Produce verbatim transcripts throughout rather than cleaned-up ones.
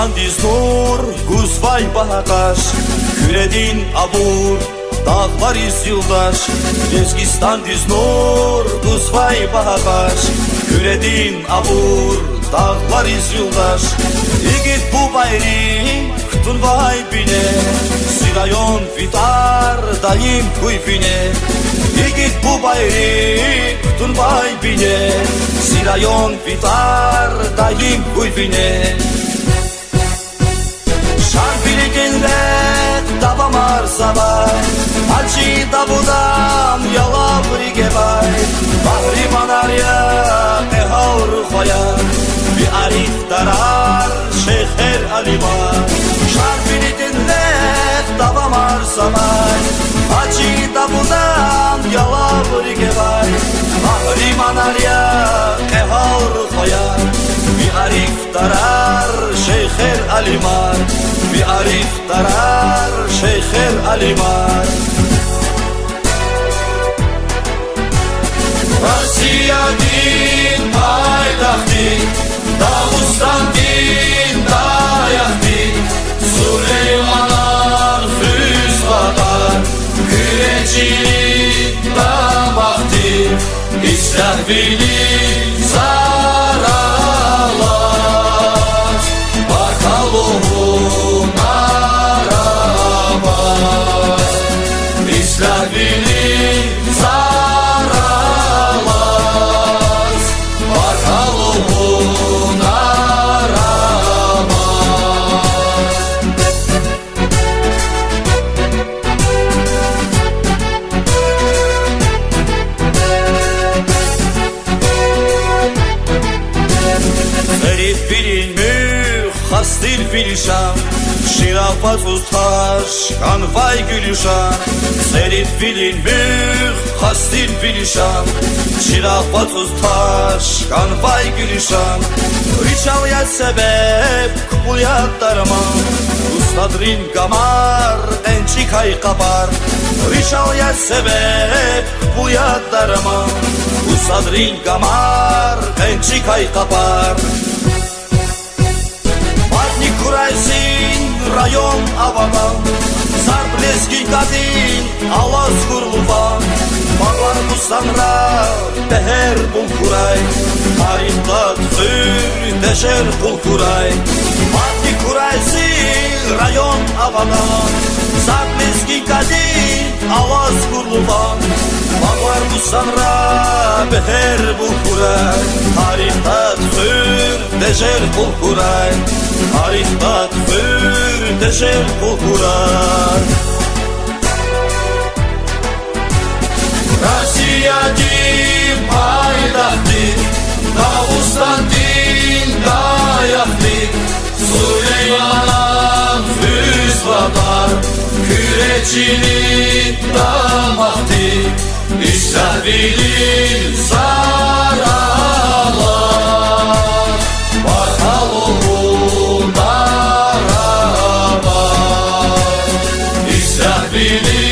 Диз нур гузвай багьа къаш, Куьредин абур дагълариз юлдаш. Лезгистандиз нур гузвай багьа къаш, Куьредин абур дагълариз юлдаш. Игит бубайри кутунвай бине, зи район ви тӀвар даим гуй вине. Игит бубайри кутунвай бине, зи район ви тӀвар даим гуй вине. Шарвилидин рехъ давамарзавай, Гьажи Давудан ялаври гевай, къагьриманар я, кьегьал рухваяр, ви арифдарар, шейхер, алимар. Шарвилидин рехъ давамарзавай, Гьажи Давудан ялаври гевай, къагьриманар я, кьегьал рухваяр, ви ариф дарар, шейхер, алимар, ви арифдарар, шейхер, алимар. Россиядин пайдахъди, Дагъустандин даякъди, Сулейманан хуьз кьадар, Куьре чилин дамахди, ислягьвили зар алаз, баркалла гьунар аваз. Ислягьвили зар алаз, баркалла гьунар аваз. Церидвилин муьгъ хас тир ви лишан, чирагъ вацӀуз таш хьанвай гуьлуьшан. Церидвилин муьгъ хас тир ви лишан, чирагъ вацӀуз таш хьанвай гуьлуьшан. Ричал я себеб, кпӀул я дарман, устадрин гамар, кьенчӀикай къапар. Ричал я себеб, кпӀул я дарман, устадрин гамар, кьенчӀикай къапар. Мадни хьурай зи район авадан, зарб лезгинкадин алаз хьур луван. Багълар, бустанра бегьер бул хьурай, тарих тӀвар хуьр, тежер къул хьурай. Мадни хьурай зи район авадан, зарб лезгинкадин алаз хьур луван. Багълар, бустанра бегьер бул хьурай, тарих тӀвар хуьр, тежер къул хьурай, тарих тӀвар хуьр, тежер къул хьурай. Россиядин пайдахъди, Дагъустандин даякъди, Сулейманан хуьз кьадар, Куьре чилин дамахди, ислягьвили зар алаз, баркалла гьунар аваз. Ислягьвили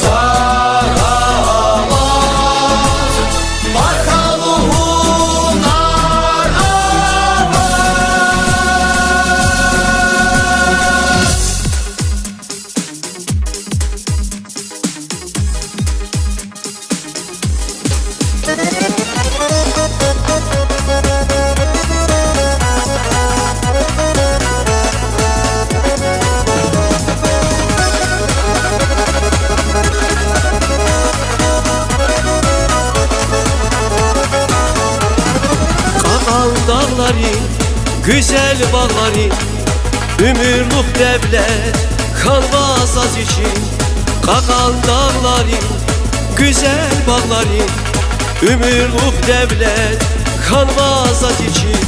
зар алаз, баркалла гьунар аваз. Кьакьан дагъларин, гуьзел багъларин, уьмуьрлух девлет хьанва заз ичин. Кьакьан дагъларин, гуьзел багъларин, уьмуьрлух девлет хьанва заз ичин.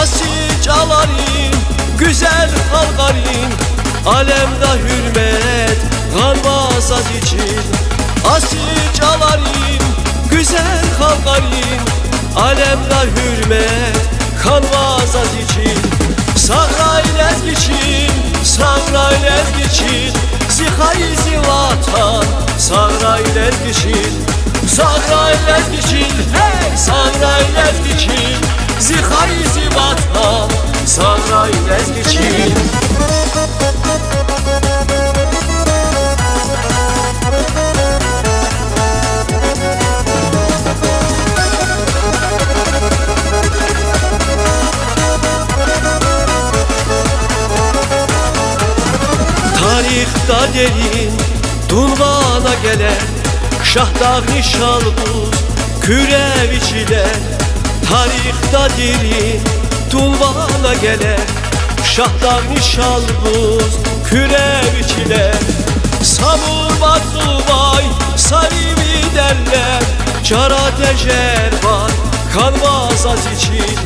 Асил чӀаларин, гуьзел халкьарин, алемда гьуьрмет гъанва заз ичин. Асил чӀаларин, гуьзел халкьарин, алемда гьуьрмет хьанва заз ичин. Сагърай лезги чил, сагърай лезги чил, зи хайи, зи ватан, сагърай лезги чил. Сагърай лезги чил, гьей, сагърай лезги чил, зи хайи, зи ватан, Сагърай, лезги чин. Тарихда дерин тунвана гелер, Шагьдагъни шалбуз, Куьреви чилер. Тарихда дерин тунвана гелер, Шагьдагъни шалбуз, Куьреви чилер. Сабур вацӀувай са иви девлет, чара тежервал хьанва заз и чил.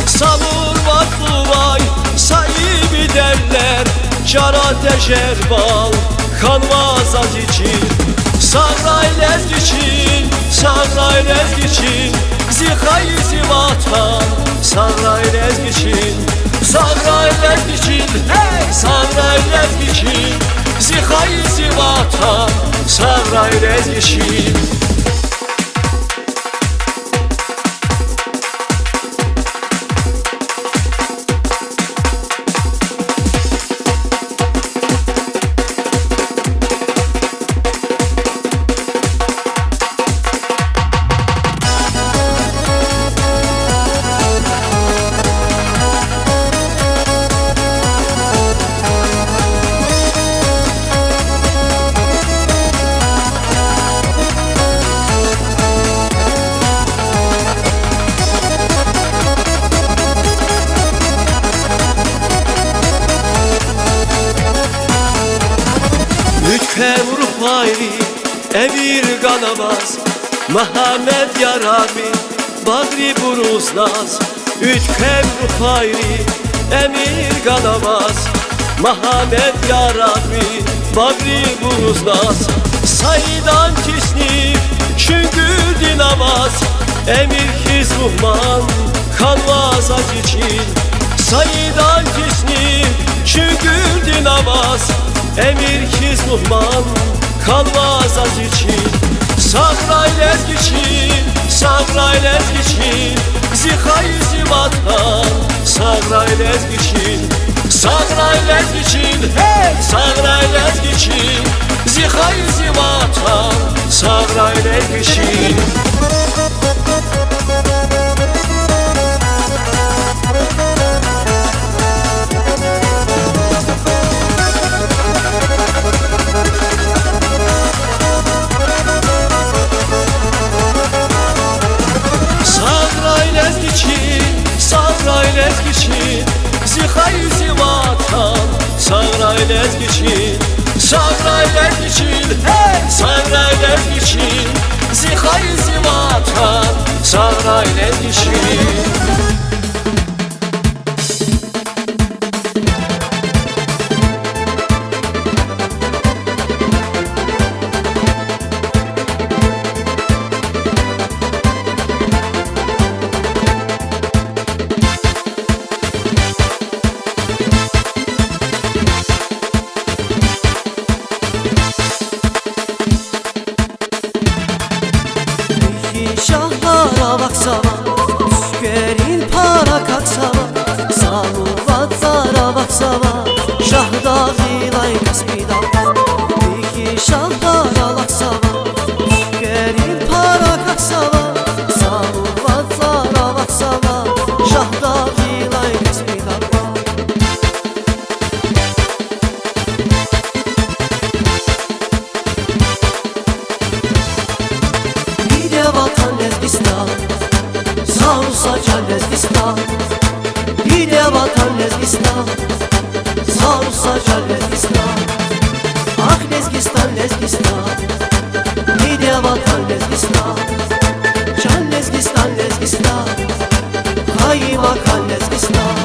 Сабур вацӀувай са иви девлет, чара тежервал хьанва заз и чил. Сагърай, лезги чин, сагърай, лезги чин, зи хайи, зи ватан. Сагърай, лезги чин, сагърай, лезги чин, гьей, сагърай, лезги чин, зи хайи, зи ватан. Сагърай, лезги чин. Уьтквем рухвайри эмир ганаваз, Мегьамед Ярагъви багърибуруз наз. Уьтквем рухвайри эмир ганаваз, Мегьамед Ярагъви багърибуруз наз. Саидан тисни чуьнгуьрдин аваз, эмир хьиз мугьман хьанва заз и чил. Саидан тисни чуьнгуьрдин аваз, эмир хьиз мугьман хьанва заз и чил. Сагърай, лезги чин, сагърай, лезги чин, зи хайи, зи ватан. Сагърай, лезги чин, сагърай, лезги чин, гьей, сагърай, лезги чин, зи хайи, зи ватан. Сагърай, лезги чин. Сагърай, лезги чин, сагърай, лезги чин, зи хайи, зи ватан. Сагърай, лезги чин, сагърай, лезги чин, гьей, сагърай, лезги чин, зи хайи, зи ватан. Сагърай, лезги чин. Ихьтин шагьар авахьзава, цуькверин пара каксава, залу вацӀар авахьзава, Шагьдагъилай Каспи далай. Ихьтин шагьар авахьзава, цуькверин пара каксава, залу вацӀар авахьзава, Шагьдагъилай Каспи далай. Диде ватан Лезгистан, сагъ хьуй са чан Лезгистан. Диде ватан Лезгистан, сагъ хьуй са чан Лезгистан. Ах, Лезгистан, Лезгистан, диде ватан Лезгистан, чан Лезгистан, Лезгистан, хайи макан Лезгистан.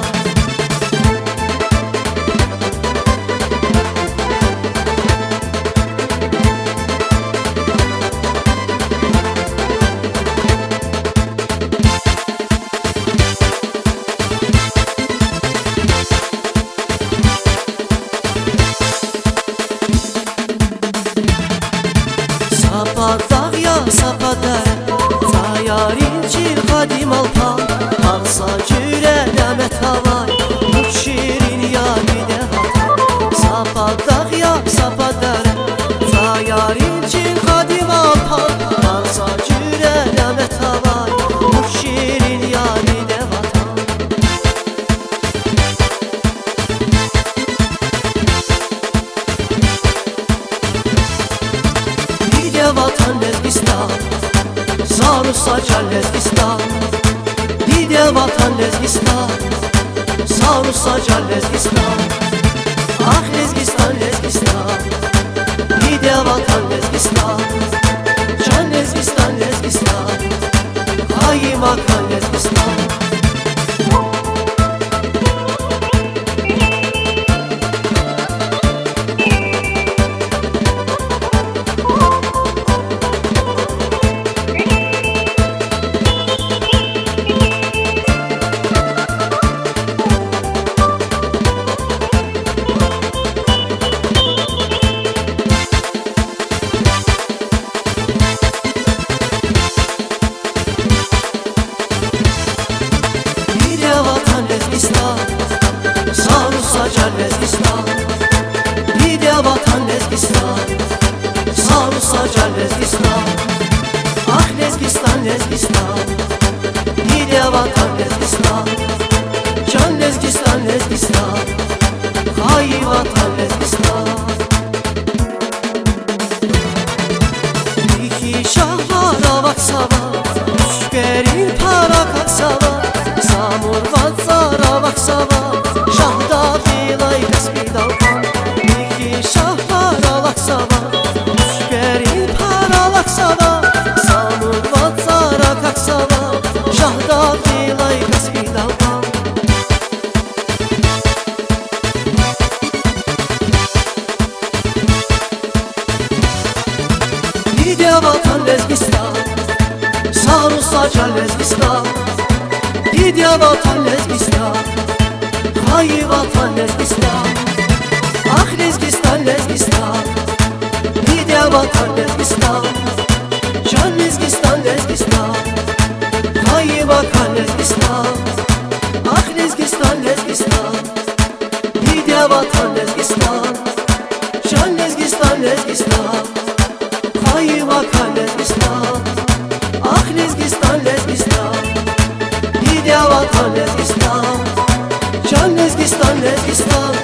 Са патагъ я, са патагъ, цӀаярин чил къадим Алпан, гьар са жуьре нямет авай, Са руса чан Лезгистан, диде ватан Лезгистан, са руса чан Лезгистан, ах, Лезгистан, Лезгистан, диде ватан Лезгистан, чан Лезгистан, Лезгистан, хайи макан Лезгистан. Диде ватан Лезгистан, са руса чан Лезгистан, диде ватан Лезгистан, са руса чан Лезгистан, ах, Лезгистан, Лезгистан, диде ватан Лезгистан, чан Лезгистан, Лезгистан, хайи ватан Лезгистан. Михьи шагьвар авахьзава, Уьчкерин пара акахьзава, Самур вацӀар авахьзава, Шагьдагъдилай Каспидал кьван. Михьи шагьвар авахьзава, Уьчкерин пара акахьзава, Самур вацӀар акахьзава, Шагьдагъдилай Каспидал кьван. Диде ватан Лезгистан, са руса чан Лезгистан, диде ватан Лезгистан, хайи ватан Лезгистан, ах, Лезгистан, Лезгистан, диде ватан Лезгистан, чан Лезгистан, Лезгистан, хайи макан Лезгистан, ах, Лезгистан, Лезгистан, диде ватан Лезгистан, чан Лезгистан, Лезгистан, хайи макан Лезгистан, ах, Лезгистан, Лезгистан, диде ватан Лезгистан, чан Лезгистан, Лезгистан,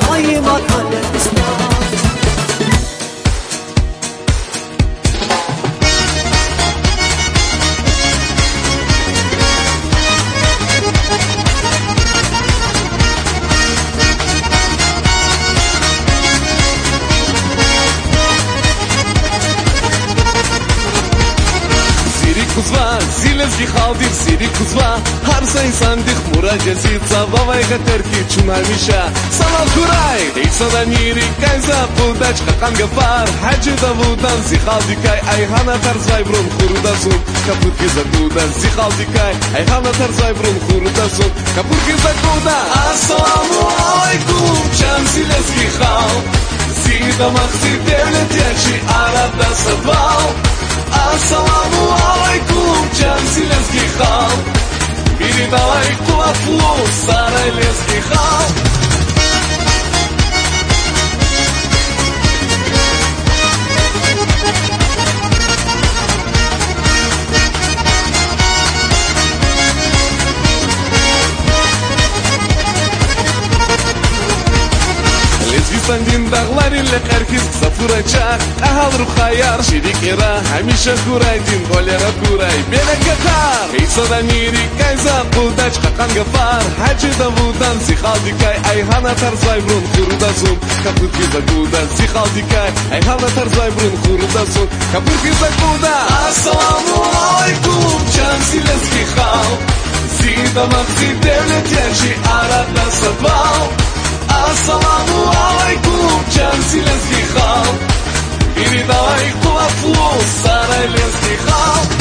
хайи макан Лезгистан. Зи рикӀ кузва зи лезги халкьдихъ, зи рикӀ кузва гьар са инсандихъ, мурад я зи цававай гъетер хьиз чун гьамиша. Салам хьурай! Гьич садани рикӀ кьаз акъуддач кьакьан гафар Гьажи Давудан, зи халкьдикай ай гьана тарсвайбурун хуруда зун, капуд хьиз акъудда, зи халкьдикай ай гьана тарсвайбурун хуруда зун, капуд хьиз акъудда. Ассаламу алейкум, чан зи лезги халкь, зи дамах, зи девлет я чи арада садвал. Ассаламу алейкум, чан зи лезги халкь, виридалай къуватлу сарай лезги халкь. Лезгистандин дагъларин лекьер хьиз са фурай чахъ, кьегьал рухваяр, чи рикӀера гьамиша хьурай, дин кӀвалера хьурай берекатар. Гьич садани рикӀ кьаз акъуддач кьакьан гафар Гьажи Давудан, зи халкьдикай ай гьана тарсвайбурун хуруда зун, капуд хьиз акъудда, зи халкьдикай ай гьана тарсвайбурун хуруда зун, капуд хьиз акъудда. Ассаламу алейкум, чан зи лезги халкь, зи дамах, зи девлет я чи арада садвал. Ассаламу алейкум, чан зи лезги халкь, виридалай къуватлу сарай лезги халкь.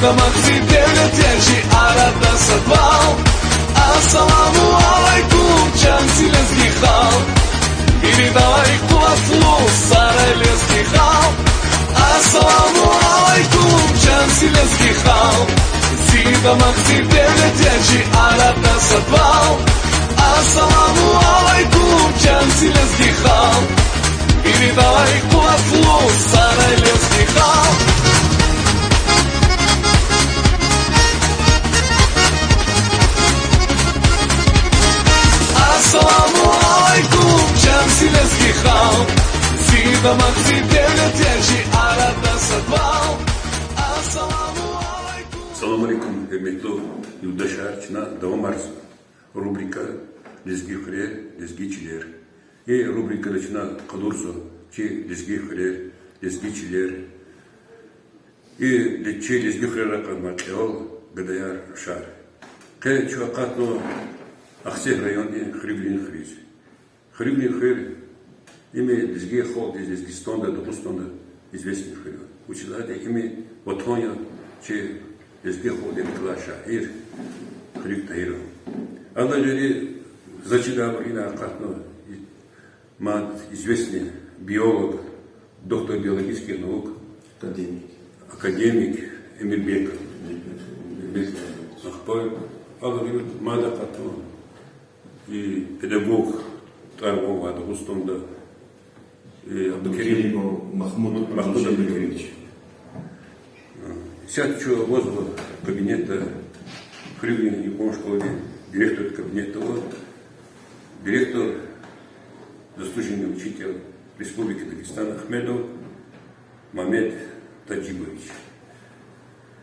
Дамах зи девлет я чи арада сад вал. Ассаламу алейкум, чан зи лезги халкь. Виридалай къуватлу сарай лезги халкь. Ассаламу алейкум, чан зи лезги халкь. Зи дамах зи девлет я чи арада сад вал. Ассаламу алейкум, чан зи лезги халкь. Виридалай къуватлу сарай лезги халкь. Ассаламу алейкум, чан зи лезги халкь. Зи дамах зи девлет я чи арада сад вал. Ассаламу алейкум. Салам алейкум, гьуьрметлу юлдашар, чна давамарзава рубрика Лезги хуьрер, лезги чилер. И рубрикада чна къалурзава чи лезги хуьрер, лезги чилер. И ле-, чи лезги хуьрерай къалурзава кьегьал гадаяр, рушар. Къе чун акъатнава Ахцегь райондин Хуьруьгрин хуьруьз. Хуьруьгрин хуьр, им лезги халкьдиз Лезгистанда, Дагъустанда известный хуьр я. Вучиз лагьайтӀа им ватан я чи лезги халкьдин рикӀелай шаир Хуьруьг Тагьиран. Адалай гъейри, за чидайбур ина акъатнава мад известный биолог, доктор биологических наук, академик, академик Эмирбеков. Эмирбеков. Ахпа, адалай гъейри мад акъатнава и педагог, тӀвар ван авай Дагъустанда, и Абдукеримов Махмуд Махмуд Абдукеримович. Абдукеримович. Исятда чун авазва кабинетда, Хуьруьгрин юкьван школадин директордин кабинетда ава директор, заслуженный учитель Республики Дагестан Ахмедов Мамед Таджибович.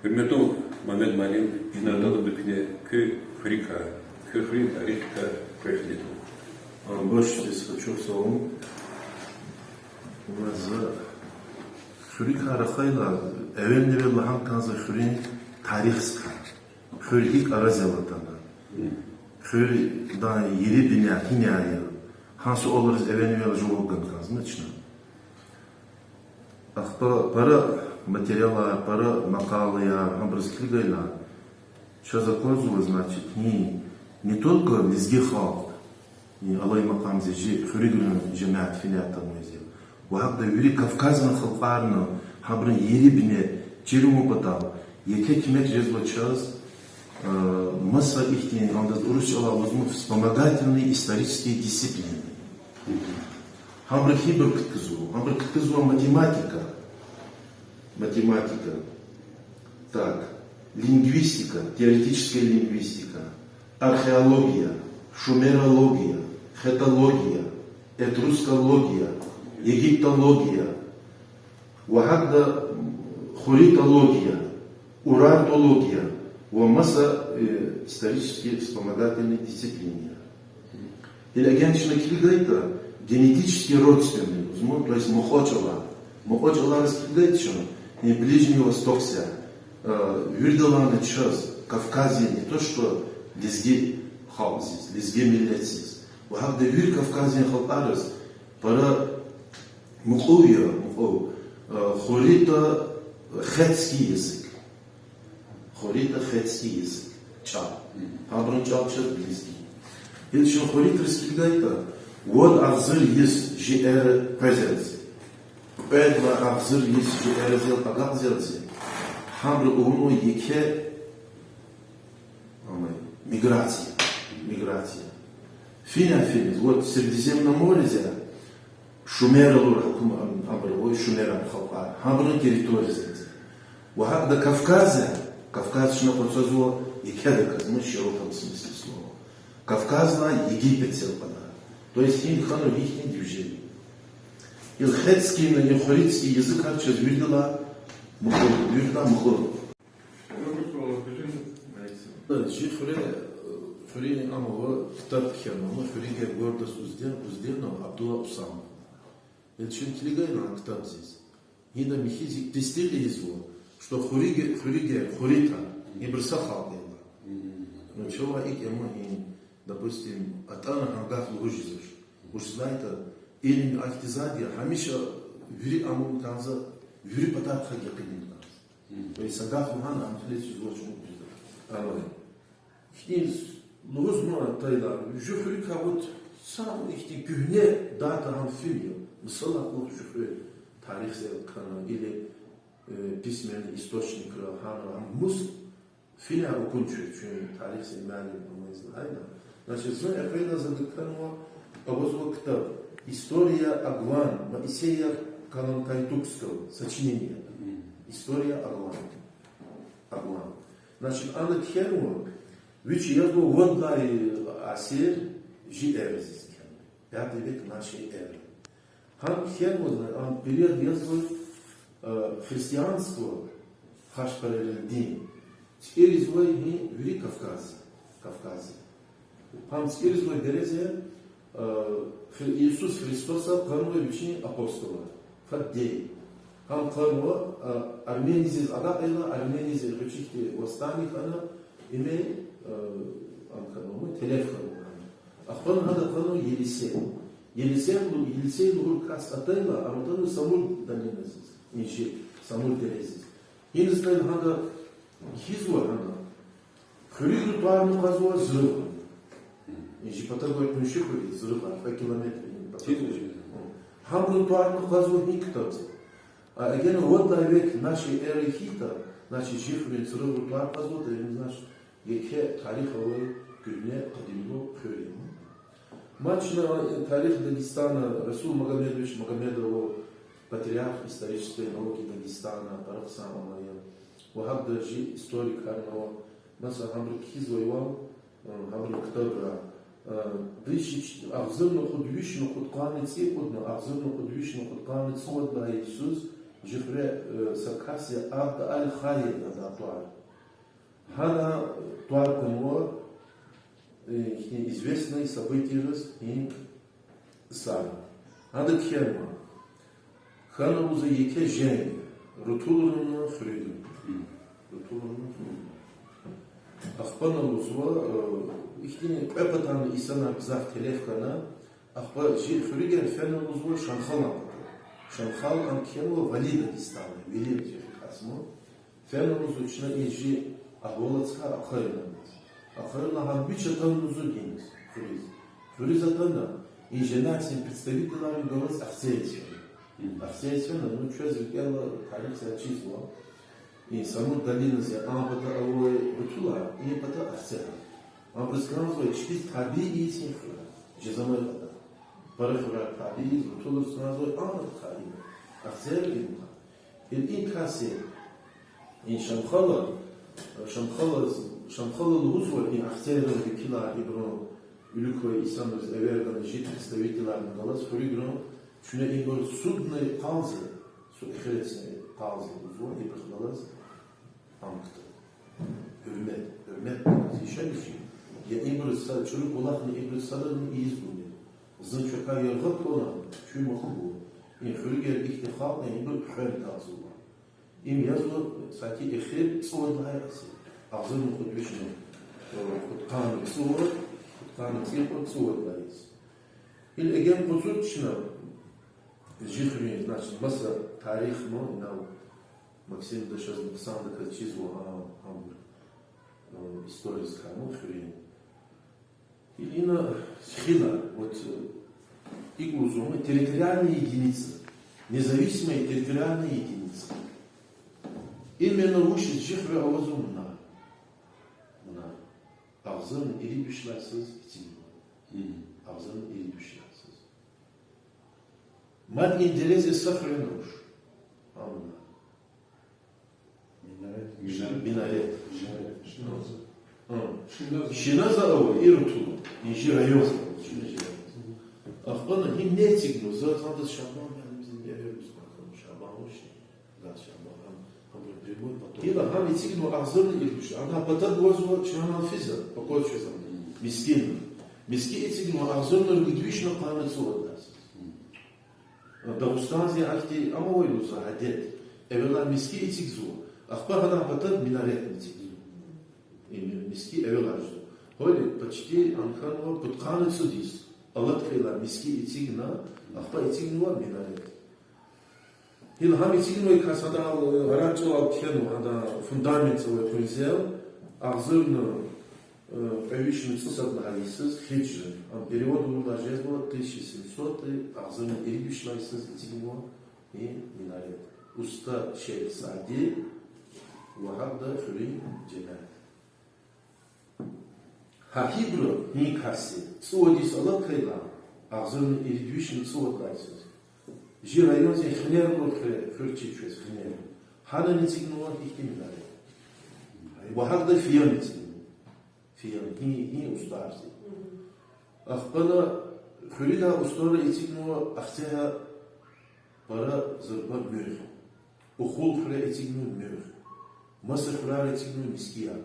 Гьуьрметлу Мамед муаллим, чна тӀалабзава куьне куь хуьруькай, куь хуьруьн тарихикай квехъ галаз. А, башзиз хачух салам. Ва за хуьруькай рахайла, эвелни-эвел лагьана кӀанзава хуьруьн тарихикай. Хуьр гьикӀ аразил атана. Хуьрдин ери-бине гьина я. Гьа суалриз эвелни-эвел жаваб гана кӀанзава чна. Ахпа пара материалар, пара макъалаяр, гьабуруз килигайла, чаз аквазва, значит, гьи, не только лезги халкь, и алай макъамзиз чи хуьруьгрин жемят финят тамуз я. Ва гьакӀ вири Кавказдин халкьарни, гьабурун ери-бине чирун патал, еке куьмек жезва чаз, э, маса ихьтин, андаз урус чӀалал лугьузва вспомогательные исторические дисциплины. Гьабуру гьибур кутазва, гьабуру кутазва математика. Математика. Так, лингвистика, теоретическая лингвистика, археология, шумерология, хетология, этрускология, египтология, ва гьакӀ хуритология, урартология ва маса, э, исторические вспомогательные дисциплины. Или эгер чна килигайтӀа, генетически родственный, то есть мукьва чӀалар. Мукьва чӀалариз килигайтӀа чна, э, Ближний Востокза, э, виридалайни чаз, Кавказза, не то что лезги халкьзиз, лезги миллетзиз. Ва гьакӀ вири Кавказдин халкьариз пара мукьув я, мукьув, э, хуритӀа-хетский язык. ХуритӀа-хетский язык. ЧӀал. Гьабурун чӀал чаз лезги. Ил чна хуритӀриз килигайтӀа, вад агъзур йис чи эра къвезелзи, кьвед лагьай агъзур йис чи эразал агакьзалзи, гьабуру авунва еке, ам, миграция. Миграция. Финан финиз, вот Средиземное мореза шумералур гьукум, ам, абур авай шумеран халкьар, гьабурун территориязалзи. Ва гьакӀ Кавказза, Кавказ чна къвезва, екедаказ, ну, в широком смысле слова. Кавказлай Египетзал кьадар. То есть гьин хьанва гьихьтин движение. Ил хетскийни, ил хуритский языкар чаз виридалай мукьув, виридалай мукьув. Чи хуьре, э, хуьруьн ам ава, ктаб кхьенва, хуьруьгер Гордость Узден-, Узденова Абдулла Усамова. Ил чун килигайла а ктабдиз, гьина михьиз икӀ тестикь ийизва, что хуьруьге-, хуьруьгер, хуритӀа, ибур са халкь я лагьана. Ну, чавай икӀ ама гьин, допустим, атӀана гьа гаф лугьуз жезвач. Вучиз лагьайтӀа илим ахьтин затӀ я, гьамиша вири амун кӀанзава, вири патарихъай якъинин кӀанзава. Ва и Сагаф лагьана, ам хиле чизвач мукьзда. Амай. Ихьтин лугьуз ман атайла, жуфри кагъут сам ихьтин куьгьне дата гьам фин я. Мисал акъух жуфри тарихзел кана или, э, письменный источникра гьана гьам мус фин я акун чуьн, чуьн тарихзин муаллим амайзла гьайна. Значит, зун экъвена за даканва, авазва ктаб История Аглан, Моисея Калантайтукского сочинение. История Аглан. Аглан. Значит, ана кхьенва, вич язва вад лагьай асир жи эра зиз кхьенва. Пятый век нашей эры. Гьам кхьенвазва, ам период язва, э, христианство, хашпарерин дин, цӀийизвай гьи вири Кавказда, Кавказда. Гьам цӀийизвай береда, э, Хри-, Иисус Христоса къанва вичин апостолар, фад девир. Гьам къанва, э, Арменизиз агакьайла, Арменизиз гъвечӀи хьтин восстание хьана, име, э, ам хьанва, телеф хьанва. Ахпа гьада къанва Елисей. Елисей лу-, Елисей лугьур кас атайла, ам атанва Самур долиназиз, инжи, Самур дерезиз. Гьиниз атайла гьада хьизва гьана. Хуьруьгрин тӀварни къвазва зурба. Инжи патагвай къунши хуьр я зурба, кьве километр ин патагвай. Гьабурун тӀварни къвазва гьи ктабда. А эгена вад лагьай век нашей эры хьайитӀа, значит, жи хуьруьн зурбагрин тӀвар къвазва, то есть, значит, еке тарих авай куьгьне къадимлу хуьр я. Ма чна тарих Дагестана, Расул Магомедович Магомедов, патриарх исторической науки Дагестана, Таракъсан алай я. Ва гьакӀ даже историкар ава, маса гьабуру кхьизвайвал, э, гьабурун ктабра, э, дишич агъзурни кьуд вишни кьудкъанни цӀикьудни, агъзурни кьуд вишни кьудкъанни цӀувад лагьай йисуз жи хуьре, э, са кас я Абд аль-Хайи адан тӀвар. Гьадан тӀвар кьунва, э, ихьтин известный событийриз, и сар. Гьада кхьенва. Хьана лугьузва еке женг, рутулринни хуьруьдин. Рутулринни хуьруьдин. Ахпа лугьузва, э, ихьтин кьве патани инсанар гзаф телеф хьана, ахпа жи хуьруьгер фена лугьузва Шамхалан пата. Шамхал ам кхьенва вали Дагестана, вили жи касма. Фена лугьузва чна и жи агьвалатдикай ахъайна. Ахъайна гьам вич атана лугьузва гьиниз, хуьруьз. Хуьруьз атана, и женгдин представителарни галаз Ахцегьиз фена. Ахцегьиз фена, ну, чаз рикӀел алай, тарихда чизва. И Самур долинази а пата авай рутулар, и пата Ахцегьар. Абуруз кӀанзавай чпиз табий ийиз и хуьрер, жезамай пата. Пара хуьрер табий ийиз, рутулриз кӀанзавай а пата табий. Ахцегьар и пата. Ил и кас я, и Шамхала, Шамхала, Шамхала лугьузва, и Ахцегьрин векилар ибурун вилик квай инсанриз эвер гана, жи представителарни галаз хуьруьгрин, чуьне ибур судни къалзава, суд, эхиратдин къалзава лугьузва ибурухъ галаз. Ам кта. Гьуьрмет, гьуьрмет галаз яшамиш. Я ибуруз са чӀуру кӀвалахни ибуруз садани ийиз гумир. Зун чакай яргъа кьуна, чуьн махкур. И хуьруьгер ихьтин халкь я, ибур хвен тагъзава. Им язва саки эхир цӀувад лагьай асир. Агъзурни кьуд вишни, э, кьудкъанни цӀувад, кьудкъанни цӀикьуд, цӀувад лагьай йис. Ил эгер къачуз чна, жи хуьруьн, значит, маса тарих ма, инал Максим дашаз нукьсандаказ чизва, а, гьабур, э, история сканул хуьруьн. Ил ина схила, вот, э, икӀ лугьузва, территориальная единица, независимая территориальная единица. Именно вучиз жи хуьре авазва мунар. Мунар. Агъзурни ирид вишелай йисуз эцигнава. Агъзурни ирид вишелай йисуз. Мад и дереза са хуьре авач. Амма. Минарет. Мина-, минарет. Минарет. Шина-, а. Шина-, шиназа ава, и рутула. И жи районза ава, шина жи районза. Ахпа гьим не эцигнава, за, за да Шабан, я, муслим, я, я, муслим, Шабан вучни. Да, Шабан, ам, ам прямой поток. Гила гьам эцигнава агъзурни ирид виш. Ана патав гвазва чна гьам физва, покойчезан. Мискин. Миски эцигнава агъзурни ирид вишни къанни цӀувад лагьай йис. Дагъустанда ахьтин ам авай лугьузва адет. Эвелай миски эцигзава, ахпа гьадан патав минаретни эцигзава. И ми-, миски эвелай жезва. Гьавиляй почти ам хьанва пудкъанни цӀуд йис. Алад хьайила миски эцигна, ахпа эцигнава минарет. Гила гьам эцигнавай кас гьадал, э, араб чӀалал кхьенва, гьадан фундамент авай къванцел, агъзурни, э, кьве вишни цӀусад лагьай йисуз хидж. Ам перевод авурла жезва тысяча семьсот, агъзурни ирид виш лагьай йисуз эцигнава и минарет. Уста шейх Сади ва гьакӀда хуьруьн жемят. Гьа гьибуру гьи касди цӀувад йис алатайла, агъзурни ирид вишни цӀувад лагьай йисуз, жи районзин хинербур хуьр, хуьр чизвез хинербур. Гьанани эцигнава ихьтин минарет. Ва гьакӀда фиян эцигнава. Фиян, гьи, гьи устӀарзи. Ахпа хуьруьда устӀарри эцигнава Ахцегьа пара зурба муьгъ. Ухул хуьре эцигнава муьгъ. Маса хуьрера эцигнава мискияр.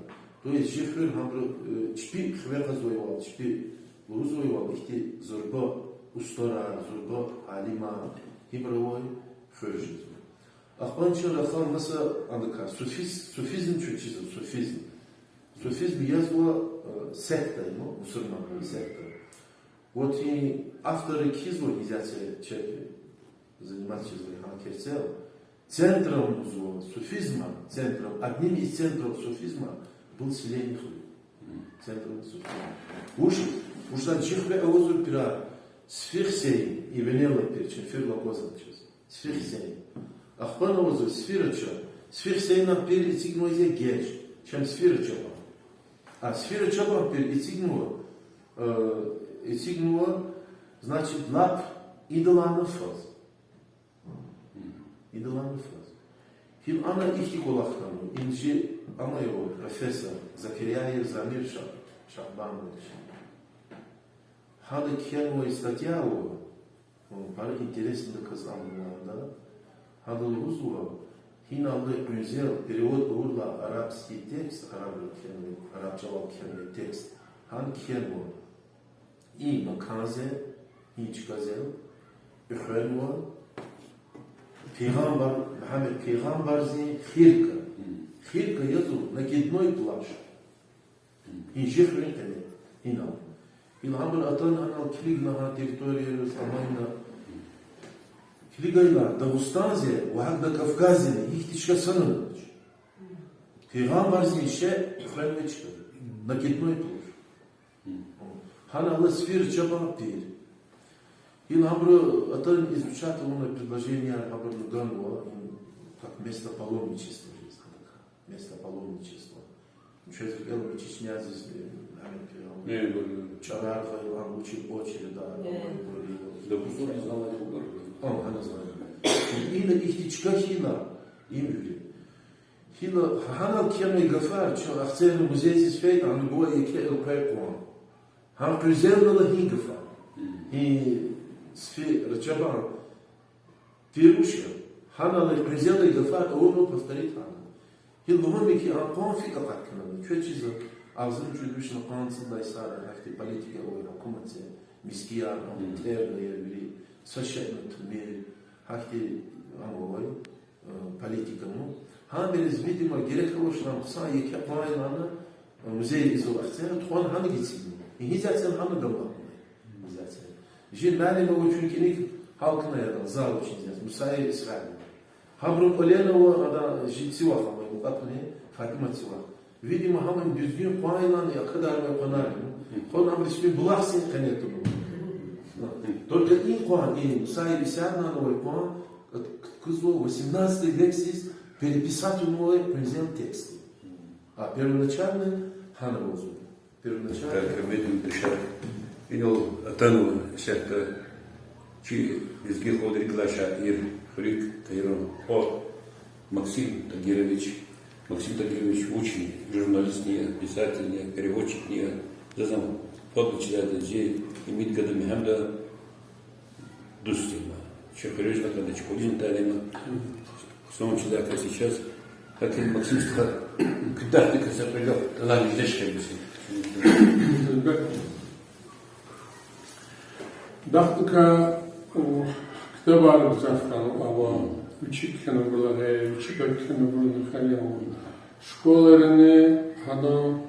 То есть жи хуьр гьабуру, э, чпи хиве кьазвайвал, чпи лугьузвайвал, ихьтин зурба устӀарар, зурба алимар, гьибур авай хуьр жезва. Ахпа чун рахазвай маса адакай суфиз-, суфизм чун чизва, суфизм. Суфизм язва, э, секта, ну, мусурманрин секта. Вот и авторы кхьизва, нельзя це-, че-, заниматься чизвай гьа кесел. Центром лугьузва суфизма, центром, одним из центров суфизма был селение Хуьруьг. Центром суфизма. Вуч, вуч за чи хуьре авазва пирар, Сфи Гьуьсейн, и винел пир, чи фирла квазан чиз. Сфи Гьуьсейн. Ахпа авазва Сфи Рачаб. Сфи Гьуьсейна пир эцигнава я геж, чем Сфи Рачаба. А Сфи Рачаба пир эцигнава, э, эцигнава, значит, лап идалайни фаз. Идалайни фаз. Гьим ана ихьтин кӀвалах хьанва, им чи ана я профессор Закиряев Замир Шах-, Шахбанович. Гьада кхьенвай статья ава, пара интересный даказ ам гьада. Гьада лугьузва, гьинал къванцел перевод авурла арабский текст, арабра кхьенвай, араб чӀалал кхьенвай текст, гьана кхьенва и маканзел, и чкадал, и хуьрел, пайгъамбар, Мугьаммед пайгъамбардин хирка. Хирка язва накидной плащ. Гьи жи хуьруьн къене, гьинал. Гьабур атана анал килигна гьа территорияриз, амайна. Килигайла, Дагъустандиз ва гьакӀ Кавказдиз ихьтин чка санал авач. Пайгъамбардин шей хуьрел чка. Накидной плащ. Гьана ала Сфи Рачабан пир. Гьабур атана изучать авуна предложение, гьабур ганва, им как место паломничества есть, гьадакай. Место паломничества. Чуьз кӀелна Чечнядиз, э, гьамин пир, э, чӀарар гъайилан, вучиз очередь, да, э, гьана знаю. Ина ихьтин чка хьайила, им вири. Хьайила, гьанал кхьенвай гафар, чун Ахцегьрин музейдиз фейитӀа, гьана гвай еке элкъвей къван. Гьа къванцелдал гьи гафар. Гьи Сфи Рачабан пир вуч я. Гьанал къванцелдин гафар авунва повторить гьана. Гьи лугьун хьи, гьа къван фикӀ акъат хьана. Квез чизва, агъзурни кӀуьд вишни къанни цӀуд лагьай йисара гьахьтин политика авай гьукуматдин, мискияр, ам, терг авай вири, са шейни тумир, гьахьтин ам авай, э, политика, ну. Гьабуруз, видимо, герек авач лагьана, са еке къван яна, э, музей ийизва Ахцегьрай, тухвана гьана эцигнава. Гьи зяцен гьана гамахна. Гьи зяцен. Жи муаллим ава чун кӀаник, гьалкна яда, зал вичин зяц, Мусаев Исхакь. Гьабурун кӀвале ава, ада жи цивахъ ава, мукьва-кьилин, Фатима цивахъ. Видимо, гьам дуьзгуьн къван яна акъадармир къванар. Къван абуру сифте булахзин къене туна. Только и къван, и Мусаев Исхакьан авай къван, кузва восемнадцатый векдиз переписать авунвай къванцелдин текстдиз. А первоначальный гьана авазва. Первоначальный. Так, Медин Пешар. Инал атанва исятда чи лезги халкьдин рикӀ алай шаир, хуьруьк, Каиран хва Максим Тагирович. Максим Тагирович вучни, журналистни я, писательни я, переводчикни я, заз ам фадлу чизвайди я, зи имид гада мегьамда дустни я. Чи хуьруьз акъатна, чи кӀвализни атайди я. Хъсан чизвай кас я чаз. ГьакӀ Максим стха, куьтягьдаказ са кьве гаф лагьана, жедач хъелиси. Дахдакай, о, ктабар гзаф хьанва, ава, вичи кхьенвайбуру лагьай, вичикай кхьенвайбуру лагьай ава. Школайрани гьадан,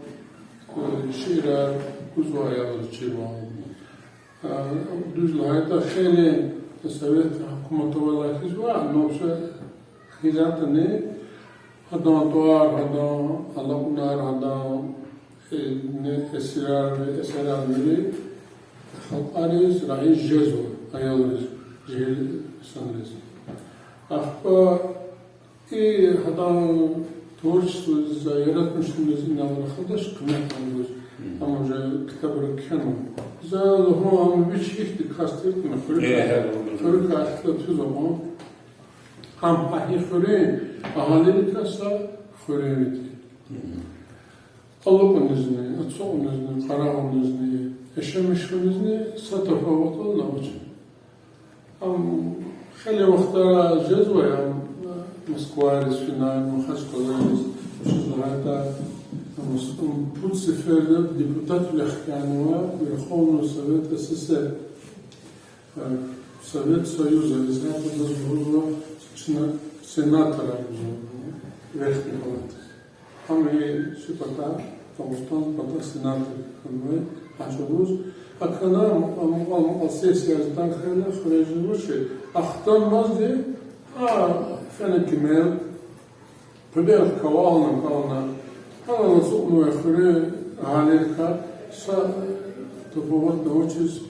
э, шиирар кузвай аялри чирвал. А, дуьз лагьайтӀа, хейлин Совет гьукумат авайла хьиз ва, ну, вообще хьиз ятӀани, гьадан тӀвар, гьадан алакьунар, гьадан, э, не, эсерар, эсерар вири халкьариз раиз жезва, аялриз, жегьил инсанриз. Ахпа и гьадан творчестводиз, яратмишуниз инал рахадач къимет гуз, ам уже ктабра кхьенва. За лугьун, ам вич ихьтин кас тир, хуьруьк, хуьруькай ихтилат физ акьван. Ам гьа и хуьруьн агьалийрикай са хуьруьнви тир. Алукьунизни, ацукьунизни, къарагъунизни, яшамишунизни са тафаватлу авач. Ам хейлин вахтара жезвай, ам Москвадиз финай, Махачкъаладиз, вучиз лагьайтӀа, ам пуд сеферда депутатвилихъ кӀелнава Верховного Совета СССР. Совет Союза, исятда заз лугьузва, чна сенатор лугьузва, Верхний палата. Гьам и чи пата, Дагъустандин пата сенатор хьанвай, а чӀавуз. ГьакӀ хьана, мукьвал-мукьвал сессияр атана хьайила, хуьре жезва чи, ахтанмазди, а, фена кимел, къуьбел кавална, кавална, гьанал ацукьнавай хуьруьн агьалийрикай са тафаватни авачиз,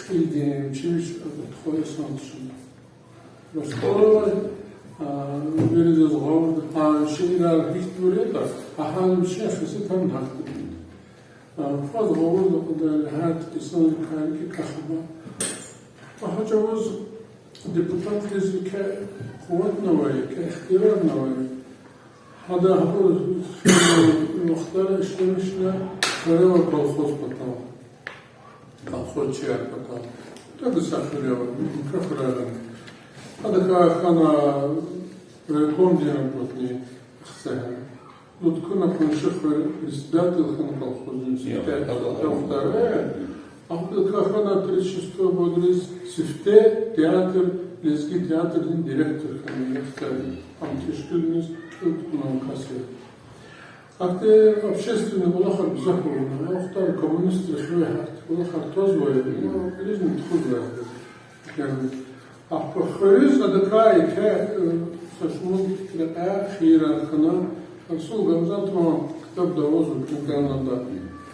кьилдин вичи вич тухвай инсан тушир. Ростовдавай, а, виридаз гъавурда гьа шиирар гьихьтинбур ятӀа, гьа гьал вичин хесетарни гьахьтинбур я. А, фаз гъавурда кьадар, гьар инсанрикай рикӀик кахаба. Гьа чӀавуз депутатдиз еке къуватни авай, еке ихтиярни авай. Гьада гьабур вахтара ишлемишна хуьре авай колхоз патал, колхозчияр патал. Тагуса хуьре авай, микрохуьрерани. Гьадакай хьана райкомдин работник, ахцегьан. Луткуна къунши хуьр председатель хьана колхоздин, сифте, вахтара. Ахпа хьана тридцать шестой годриз сифте театр, лезги театрдин директор хьана, ахцегьан. Ам тешкилиз кӀел тукӀунай кас я. Ахпа общественный кӀвалахар гзаф авуна, а вахтара коммунистрин хиве гьахьтин кӀвалахар твазвай, ну, ризни тухузвай. Ахпа хуьруьз адакай еке, э, са шумуд рекьяй хийирар хьана, Расул Гамзатован ктабда авазва, кӀелнава ада.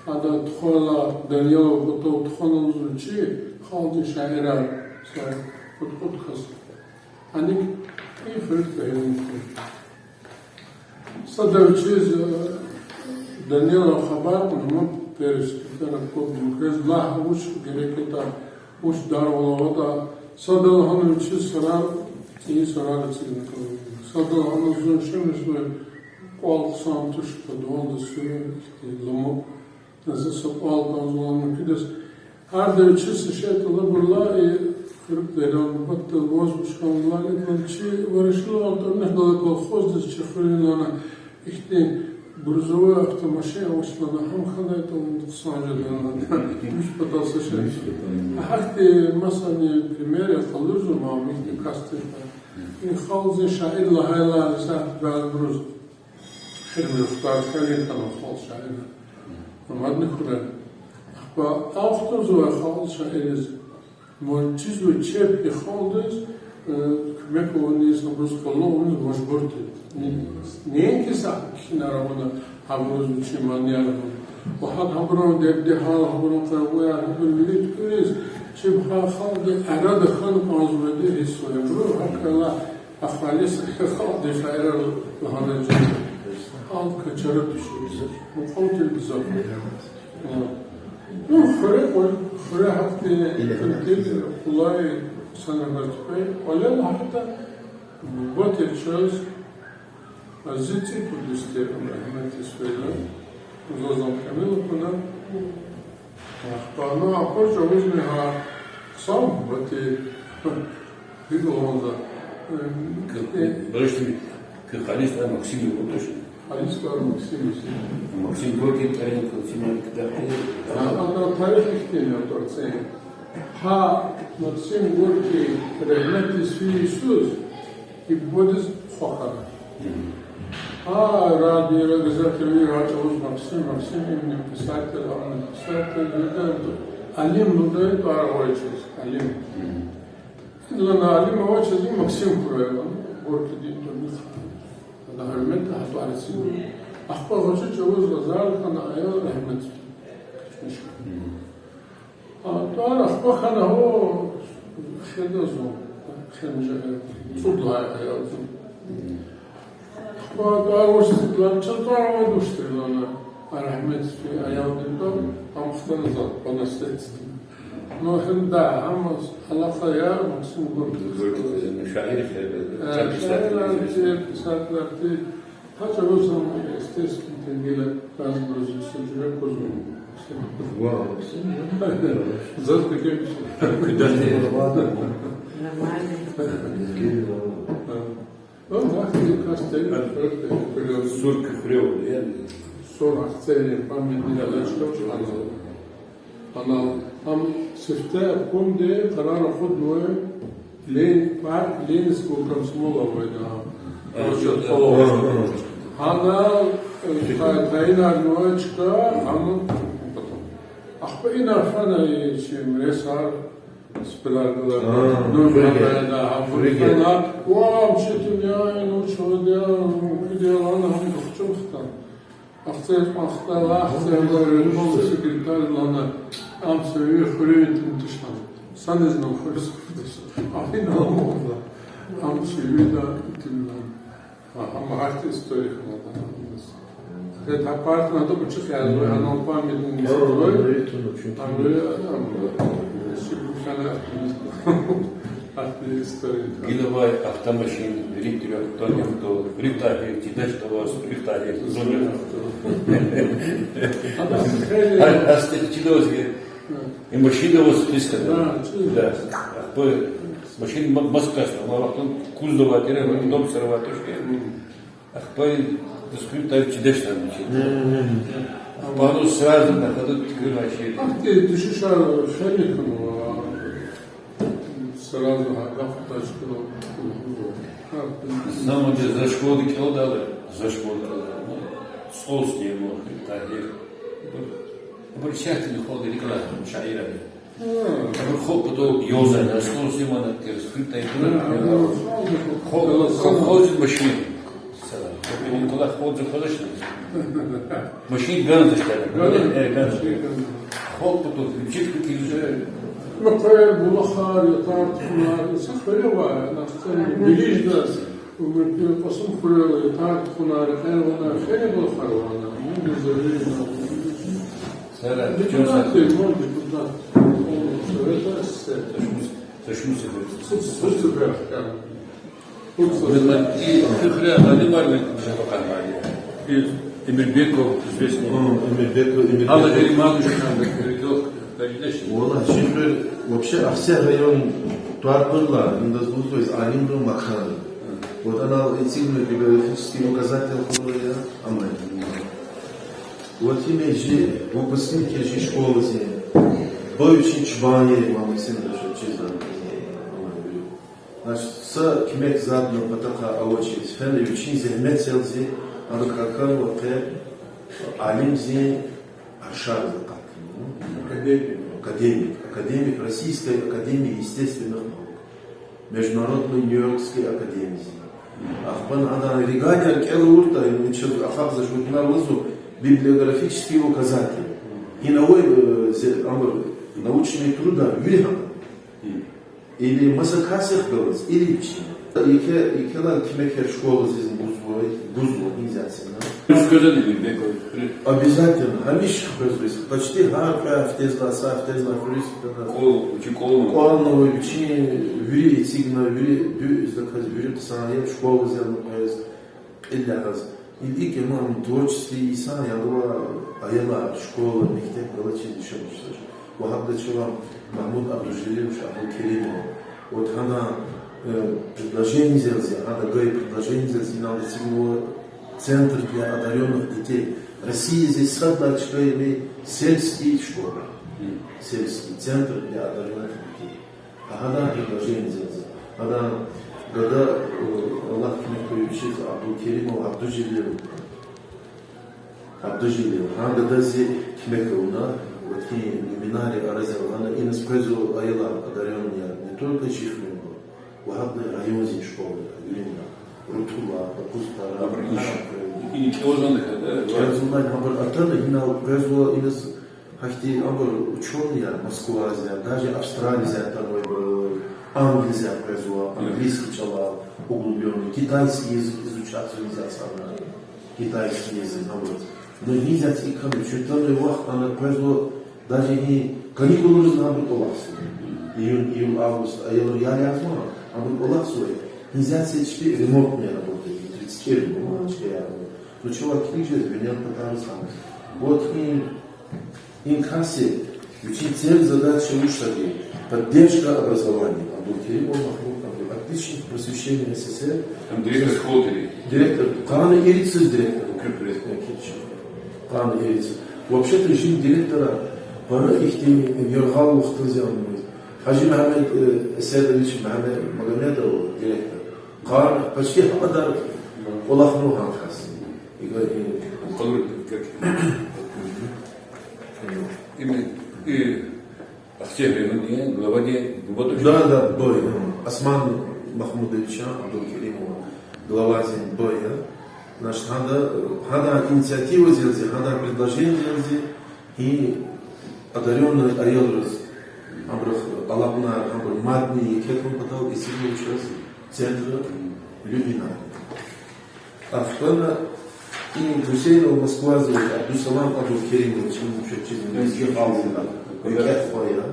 Ада тухвайла, Данилов патав тухвана лугьузва чи халкьдин шаирар, са кьудкъуд кас. Гьаник и хуьруьк бегьерлух хьуй. Сада вичиз, э, Данилов хабар кьуна, ман перечень квез лагь, вуч герек ятӀа, вуч даргъал аватӀа. Сада лагьана вичиз сурар, цӀийи сурар эцигна кӀанзава. Сада лагьана зун шемишзавай кӀвал хъсан туш, подвалда суьруь, ихьтин ламукь. За са кӀвал кӀанзава лагьана куьдас. Гьарда вичиз са шей тӀалабурла, и хуьруьк дерел нубатдал ваз вуч хьанвайла, идалай чи Ворошилован тӀварунихъ галай колхоздиз чи хуьруьн лагьана, ихьтин грузовой автомашин авач лагьана, гьам хьанайтӀа хъсан жеда лагьана. Вич патал са шей. Гьахьтин масани примерар къалурзава ман, ихьтин кас тиртӀа. И халкьдин шаир лагьайла, исятда бязибуруз Хирмир Ухтар хьайила хьанва халкь шаир. Мадни хуьре. Ахпа а вахтунзавай халкь шаирриз, мад чизва чеб и халкьдиз, э, куьмек авуниз, абуруз къуллугъ авуниз мажбур тир. Неинки са кхьинар авуна, гьабуруз вичин манияр авуна. Ва гьакӀ гьабурун дерди-гьал, гьабурун къайгъуяр, гьабур вири туькӀуьриз, чеб гьа халкьдин арада хьана кӀанзавайди гьисс авайбуру, гьакӀ хьайила, ахалис халкьдин шаирар лагьана жеда. Халкь качара тушир. Мукьвал тир гзаф. Ну, хуьре, хуьре гьахьтин кьилди къулай санабатпе. КӀвале лагьайтӀа, буба тир чаз, зи цӀипуд йис тир, рагьметдиз фейила, заз ам кӀевил акуна. Ахпа, ну, акур чӀавузни гьа хъсан бати гьикӀ лугьун за. Э, Башни, куь халис тӀвар Максим я, точно? Халис тӀвар Максим я. Максим Горький тӀварин, Максим Горький тӀварин. Ана тарих ихьтин я, тӀварцӀин. Гьа Максим Горький, рагьметдиз фейи йисуз, и бубадиз хва хьана. Гьа радиода, газетда вири гьа чӀавуз Максим, Максим имени писателя, имени писателя, вирида Алим лугьудай тӀвар авай чаз, Алим. Ина алим авачиз Максим хьурай, Горькийдин тӀварни. Ада гьуьрмет гьатӀарцин. Ахпа гъвечӀи чӀавуз азар хьана аял рагьметдиз кечмиш. А тӀвар ахпа хьана гьа хеда зун, хенжа, цӀуд лагьай аял зун. Ахпа тӀвар вуч лагьана, чаз тӀвар авайди вуч тир лагьана, а рагьметдиз аялдин тӀвар, ам хтана за по наследству. Ну, гьинда, гьам алакъа я, Максим Горький. Горький, шаир, Э, шаир, писатель, писатель. Гьа чӀавуз ам, естественно, тергила разнообразие са жуьре кузва. Ва, Максим, я. Заз текемиш. Куьдани. Нормально. Ва, вахт кас тери, Сур Куьхрев, я? Сур Ахцегьрин памятник, я, я, я. Ана, ам сифте обкомди къарар акъуднавай Ленин, парк Ленинского комсомола авайди. Короче, ага, ага. Гьана, э, та-, тайинарнавай чка, ам, ахпа ина фена и чи месар, спираль гала. А, ну, фриге. Гьана, гьана, фриге. Фена, ва, ам чи дуьнья, ну, чуди, ну, куди, ана, гьам гухчун хтан. Ахцегь, ахцегь, ахцегь, райком секретарь лагьана, ам са ви хуьруьн тӀим туш лагьана. Санизни хуьруьз куфтуш. Амин, амин. Ам чи вида итим лагьана. Ам гьахьтин история хьана. Гьа партада кьуьчӀуьк язва, гьана памятник язва. Ам вири, ам, сибур хьана. Гьахьтин история. Гила авай автомашин, вири тир, то не то, вири тахьир, чидач таваз, вири тахьир, зоня. Ада хели. Ай, астик чидаваз ге. И машина аваз списка. Да, чида. Да. Ахпа машин ма-, маскас, ама вахтун кузова тире, дом сорвать тушке. Ахпа дискует тайи чидач там ничего. Мгм. Ахпа ну сразу на ходу тикуьр машин. Ахти душишар хели хьанва, сразу гьа гаф тачкила. Самое за школа кӀелдайла, за школа кӀелдайла. Сос не мог, Тагьир. Обращайте на ходу рекламу, шаир. Абур хоб патал ёзан, а сто симана кер, скрытая. Хоб, хоб, хоб машин. Сала. Хоб машин ганза, что ли? Э, ганза. Хоб патал, чик пикир. Ма къвер, булахар, ятар тухунар, са къвер ава, на сцене, билиждас. Уьмуьрдин Кьасумхуьрел ятар тухунар, рекьер авунар, хейлин булахар ава ана. Мугьман Зелилин. Сара, депутат, депутат Верховного Совета СССР. Сашмус, Сашмус Сашмус. Сашмус Сашмус. Мугьман, и Куьхре Алимар вен шапакан вари. И Эмирбеков, известный. О, Эмирбеков, Эмирбеков. Алла Керимович, Валлагь, чи хуьр вообще Ахцегь район тӀвар кьурла, индаз лугьуз алимрин макан. Вот ана эцигна географический указатель хьурай, амай. Вот им жи выпускник я жи школазин. Бай вичин чубан я, мамасин да шо чиза. Значит, са куьмек затӀни патахъай авачиз, фена вичин зегьметдалди, ана какан ва къе алимдин аршариз акъатна. Академик. Академик, академик Российской академии естественных наук, Международной Нью-Йоркской академии. Ахпа ана регани кӀела авуртӀа, им чаз ахъа за журнал лазу, библиографический указатель. Ина авай, э, зе-, амр, научный труда вири гьана. Или маса касдихъ галаз, или вичин. Еке, екелай куьмекар школазиз гузва, гузва, нельзя цена. Обязательно, гьамиша хквезва, почти гьар кьве гьафтезлай, са гьафтезлай хуьруьз хтана. Кьван, чи кьван. Кьванна ва вичин вири эцигна, вири дуьз заказ, вири хъсан я школазиз къвез. Кьиле гьаз. Ил икӀ я, ну, творческий инсан я, ва аялар школа, мектеб галачиз яшамиш жезвач. Ва гьакӀ чавай Магьмуд Абдужелилович Абдулкеримов. Вот гьадан, э, предложениедалди, гьада гайи предложениедалди инал эцигнава центр для одарённых детей. Россияди сад лагьай чка я сельский школа. Сельский центр для одарённых детей. Гьадан предложениедалди. Гьадан гада, э, Аллагь куьмек хьуй вичиз, Абдулкеримов Абдужелил. Абдужелил. Гьа гадази куьмек авуна, вот и Люминария арази гъана, иниз къвезва аялар одарённые, не только чи хуьруьнви. Ва гьакӀни районзин школа, виринра, Рутула, Пакузпара, Абрагаш. Ишакъа. Ини кӀелзавай хьи, да? КӀелзавай, абур атана, гьинал къвезва, иниз гьахьтин абур учёныйяр, Москвадизни, даже Австралиядизни атанвайбур, Англиядизни къвезва, английский чӀалал, углублённый, китайский язык изучатьзава, китайский язык, абур. Ну, гьиниз я и кам, чун атанвай вахт ана къвезва, даже гьи каникулриз абур кӀвалахзава. Июнь, июль, август, аялри ял язава, абур кӀвалахзава. Гьиниз я чпи ремонтные работы, тридцать четыре, ну, чпи я. Ну, чавай килигиз, винел патариз хьана. Вот и Ин касди, вичин цель, задача вуч ятӀа, поддержка образования. Абдулкеримов Махмуд, Абдул, отличник просвещения СССР. Ам директор школы тир. Директор, къанни ирицин директор. Куьрк директор. Э, куьрк. Къанни ирицин. Вообще-то жи директора пара ихьтин яргъал вахтуз янмиз. Гьажи Мегьамед, э, Эседович Мегьамед-, Магомедов директор. Къанни почти гьа кьадар кӀвалахнава гьа кас. Игра, э, Къалур как. Имя и Ахцегь районни главади буба тушни? Да, да, буба я. Осман Махмудовича Абдулкеримова главадин буба я. Значит, гьада, гьадан инициативадилзи, гьадан предложениедилзи, и одарённый аялриз, абурухъ алакьунар, абур мадни еке хьун патал эцигна чаз центр Люминар. Ахпа ина Гусейнов Москвадиз Абдусалам Абдулкеримович, им чеб чизва, лезги халкьдин рикӀе хва я.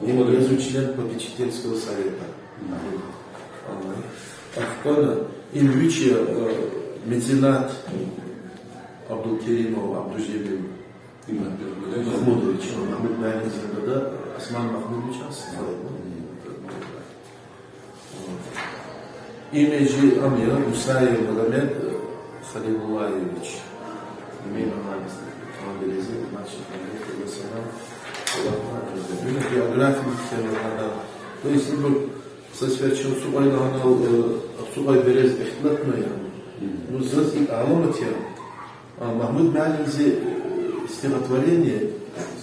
Им язва член попечительского совета. Ахпа ина им вичи, э, меценат Абдулкеримов Абдужелил Махмудович, Махмуд муаллимдин дада, Осман Махмудович, Осман. Имя жи ам я, Мусаев Магомед, э, Халилуллаевич. Имя Магомед, Магомед, значит, Магомед, Магомед, Магомед, биография, то есть, ну, са сефер чун ацукьайла гьанал, э, ацукьай берез ихтилатна я. Ну, заз икӀ аламат я. А, Магьмуд муаллимди, э, стихотворение,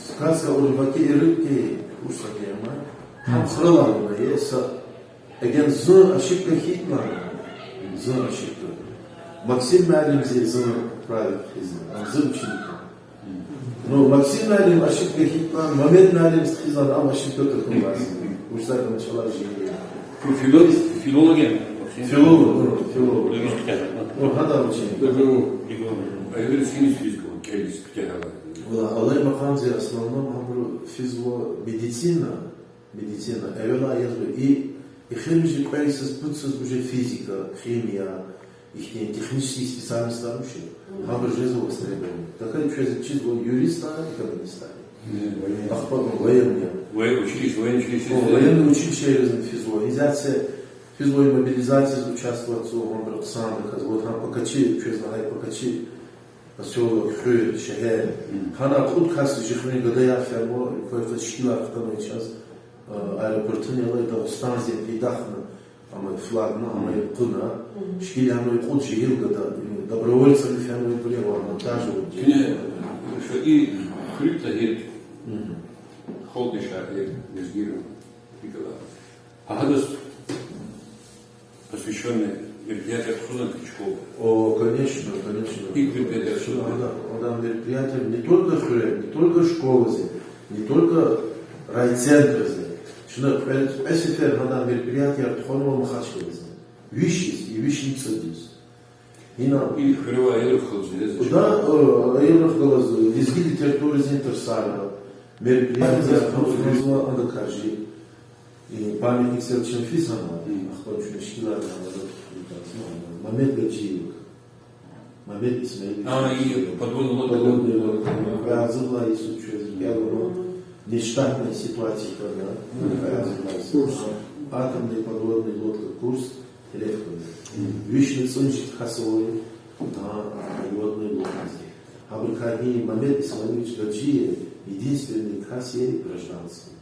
сказка о рыбаке и рыбке, вуч са тема. Гьам хуралай авуна я, са, эгер зун ошибка хьайитӀани, зун ошибка. Максим муаллимди зун правит хьизва, ам зи ученик я. Ну, Максим муаллим ошибка хьайитӀани, Мамед муаллим хьизва, ам ошибка тахьурзава. Вуч са тема чӀалаз жи. Фило-, филолог я вообще? Филолог, ну, филолог. Лингвист хьана. Ну, гьадан ученик. Мгм. А я вири синиз физкультура, кӀелиз куьтягьайла? Валлагь, алай макъамди в основном абуру физва медицина, медицина. Эвела язва и, и химия кьве йисуз, пуд йисуз уже физика, химия, ихьтин технический специальностьар вуч я. Мгм. Гьабур жезва востребованный. Такай чвез чизва юристар, экономистар. Мгм, военный. Ахпа военный. Воен-, училище, военный училище. О, военный училищейриз физва. Изяце физва, мобилизацияз участвовать ийизва, гьабур хъсандаказ. Вот гьа Покачи, чвез лагьай Покачи посёлок, хуьр, шегьер. Мгм. Гьана кьуд кас жи хуьруьн гадаяр фенва, квайта шикилар хтанва чаз, а, аэропортуни алай Дагъустандин пайдахна, амай флагна, амай къуна, мгм, шикил яна кьуд жегьил гада, добровольцами фенвайбур я, ва монтажу. Куьне, шо и хуьруьк тагьир. Мгм. Халкьдин шаир, лезгийрин. Николай. Гьа гьадаз посвящённый мероприятияр тухузвани школада? О, конечно, конечно. ИкӀ мероприятияр тухузвани? Гьадан, гьадан мероприятияр не только хуьре, не только школази, не только райцентрази. Чна кьве, кьве сефер гьадан мероприятияр тухванва Махачкъалазни. Виш йис, и вишни цӀуд йис. Ина и хуьре авай аялрихъ галаз жез. Да, э, аялрихъ галаз лезги литературазин тарсар, мероприятияр, гьазва ада каржи. И памятникзал чна физ гьана, мгм, ахпа чун шикилар гьана, Мамед Гаджиев. Мамед Исмаилович. А, и подводная лодка. Подводная лодка. Кьве агъзурни лагьай йисуз чвез кӀелна, нештатная ситуация хьана. Мгм. Кьве агъзурни лагьай йисуз. Курс. Атомная подводная лодка, курс. Телефон. Вишни цӀуд жи кас авай, а, подводный лодказни. Гьабурукай и Мамед Исмаилович Гаджиев единственный кас я гражданский.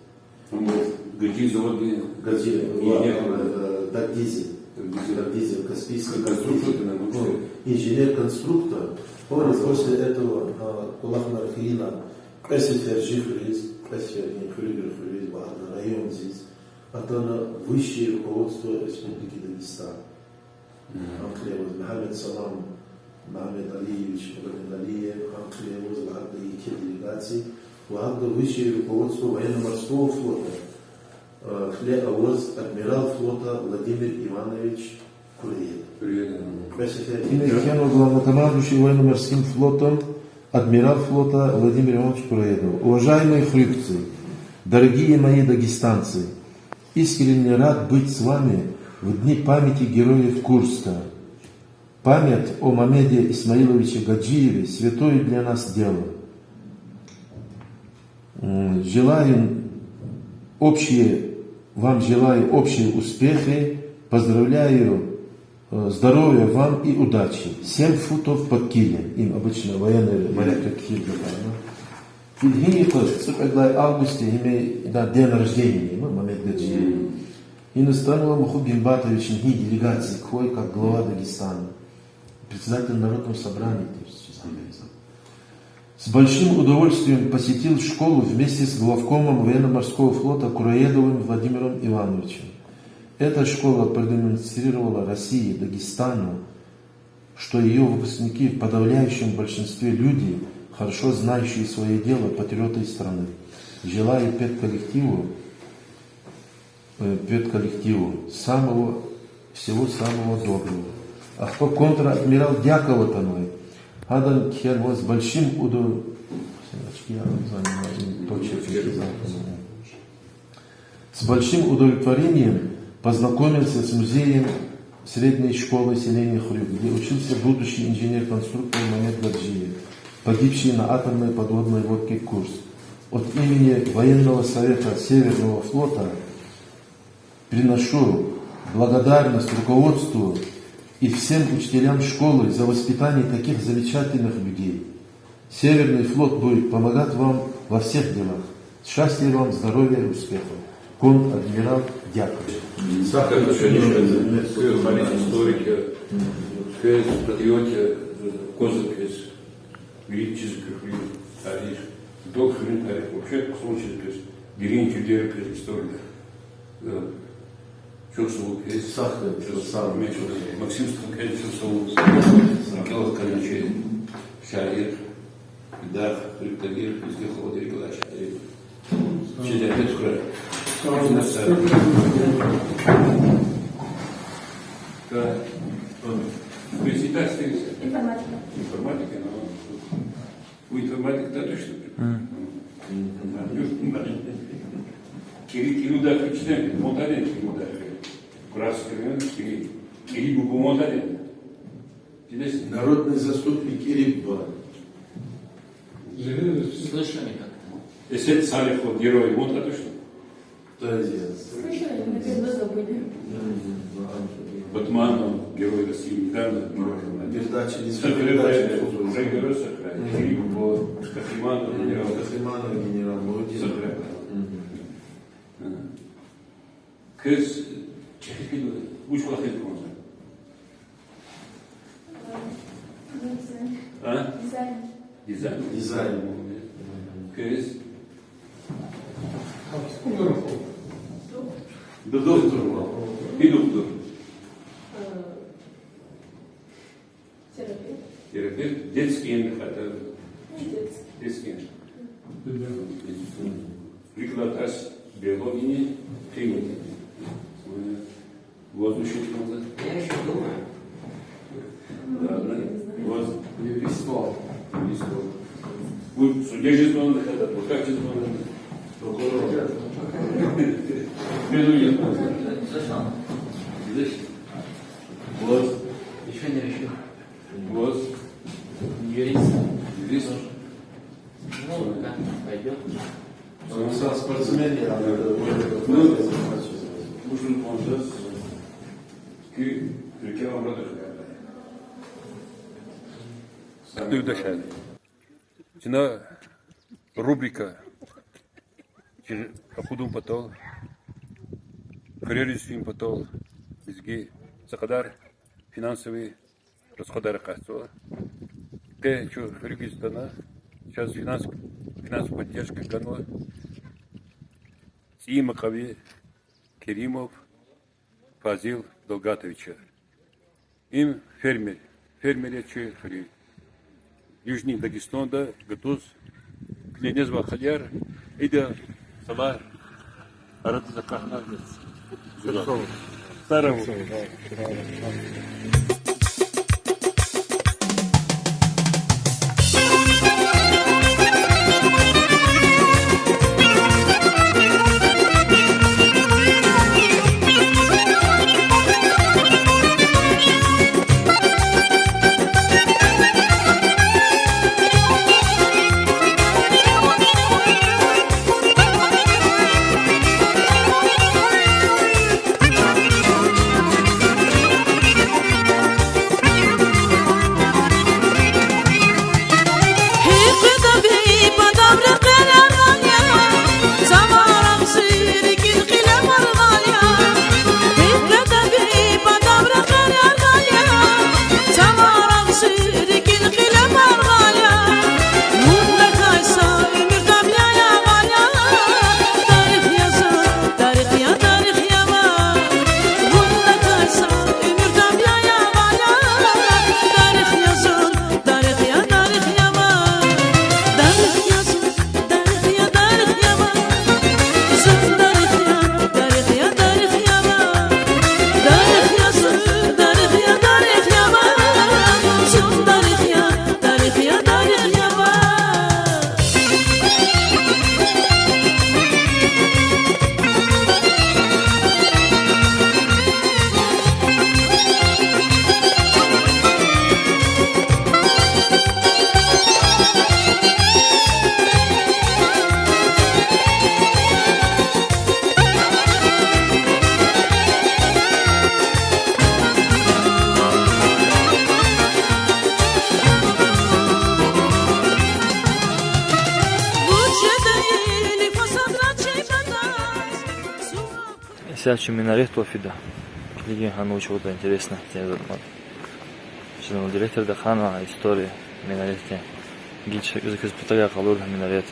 Гаджиев заводный инженер. Гаджиев, э, Дагдизель. Дагдизель. Дагдизель, Каспийский. Конструктор, Дагдизель. Инженер-, конструктор. Он после этого, а, кӀвалахна хьайила, кьве сефер жи хуьруьз, кьве сефер и хуьруьгрин хуьруьз, ва гьакӀни райондиз. Атана высшее руководство Республики Дагестан. Гьа кьиле аваз Мегьамед Салам Мегьамед Алиевич Мегьамед Алиев, гьа кьиле аваз ва гьакӀ еке делегация, ва гьакӀ высшее руководство военно-морского флота, э, кьиле аваз адмирал флота Владимир Иванович Кураедов. Кураедов. Квез эфир. Имя Кенова, главнокомандующий военно-морским флотом, адмирал флота Владимир Иванович Кураедов. Уважаемые хрюкцы, дорогие мои дагестанцы, искренне рад быть с вами в дни памяти героев Курска. Память о Мамеде Исмаиловиче Гаджиеве — святое для нас дело. М, желаю общие, вам желаю общие успехи, поздравляю, э, здоровья вам и удачи. Семь футов под килем. Им обычно военный моряк как килем, да? Гьи йикъаз цӀикьвед лагьай августди гьим, да, день рождения, ну, Мамед Гаджиев. Гьиниз атанва Мухьиб Гимбатовични, гьи делегация квай, как глава Дагестана, председатель Народного собрания, то есть, честно говоря. С большим удовольствием посетил школу вместе с главкомом военно-морского флота Кураедовым Владимиром Ивановичем. Эта школа продемонстрировала России, Дагестану, что её выпускники в подавляющем большинстве люди, хорошо знающие своё дело, патриоты страны. Желаю педколлективу, э, педколлективу самого, всего самого доброго. Ахпа контр-адмирал Дякова атанвай. Гьадан кхьенвай с большим удов-, с большим удовлетворением познакомился с музеем средней школы селения Хрюк, где учился будущий инженер-конструктор Мамед Гаджиев, погибший на атомной подводной лодке Курск. От имени военного совета Северного флота приношу благодарность руководству и всем учителям школы за воспитание таких замечательных людей. Северный флот будет помогать вам во всех делах. Счастья вам, здоровья и успехов. Контр-адмирал Дяков. Сагъ хьуй, квез историк, квез патриот, квез, квез вири чиз куьхуьн тарих, док хуьруьн тарих, вообще хъсан чиз, квез дерин чидер, квез история. Э, чухсагъул квез. Сагъ хьуй, чухсагъул. Максим Сталкевич, чухсагъул. Микелов Калинчи, шаир, Идар Хрюк Тагир, Изги Холодир Галачари. Сиз регьбет хьурай. Сагъ хьуй. Да. Вы всегда остаётся. Информатика. Информатика, но вы информатик, да, точно? Мгм. Кири, кири удар включен, монтаден кири удар. Красный кири, кири бу монтаден. Здесь народный заступник Ирибба. Слышали как-то? Эсет Салихов, герой, вот это что? Да, я. Слышали, наверное, забыли. Батманов, герой России, недавно герой. Передача, не Сахарев, передача, да, уже герой Сахарев. Мгм. Кири бу, Кахриманов, генерал. Кахриманов, генерал, молодец. Сахарев. Мгм. Ага. Квез чехир хьиз, вуч кӀвалах ийиз кӀанзава? А? Дизайн. Дизайн? Дизайн. Квез? Доктор. Доктор. Гьи доктор? Терапевт. Терапевт. Детский яни хатӀа? Ну, детский. Детский яни. Прикладываюсь биологии, химии. Воздушный транзит. Я ещё думаю. Ладно. Воз-, юрист. Юрист. Вы судья же звонили, адвокат же звонили. Прокурор. Придумал. Слышал? Видишь? Вот. Ещё не решил. Вот. Юрист. Юрист. Ну, как пойдёт. Со спортсмен я, а, ну, мужик, он же, ки, рекламу надо. Юлдашар. Чна рубрика чи акъудун патал, хуьрерин патал, лезги са кьадар финансовый расходар къачузва. Къе чун хуьруьгиз атана, чаз финанс-, финансовая поддержка ганва. ЦӀийи макъави, Керимов Фазил Далгатовича. Им фермер, фермер я чи хуьруьн. Южный Дагестанда гатуз, куьне незвай халкьар, ида сала арадиз акъатна. Здорово. Здорово. Исятда чи минарет тӀвафида. Килигин гьана вуч аватӀа интересно, телевизор мад. Чна директорди хьана история минаретдин. Гила квез патав къалурда минарет.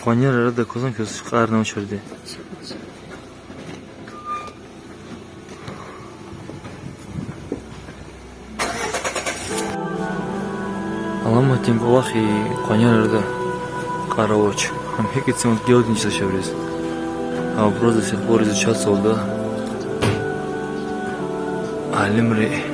Къванер арада кваз квез кьарна вучарди. Аламатдин кӀвалах и къванер арада кьар авач. Ам гьикӀ цин гелдин чизвач абуруз. А абуруз до сих пор изучатьзавайди я алимри.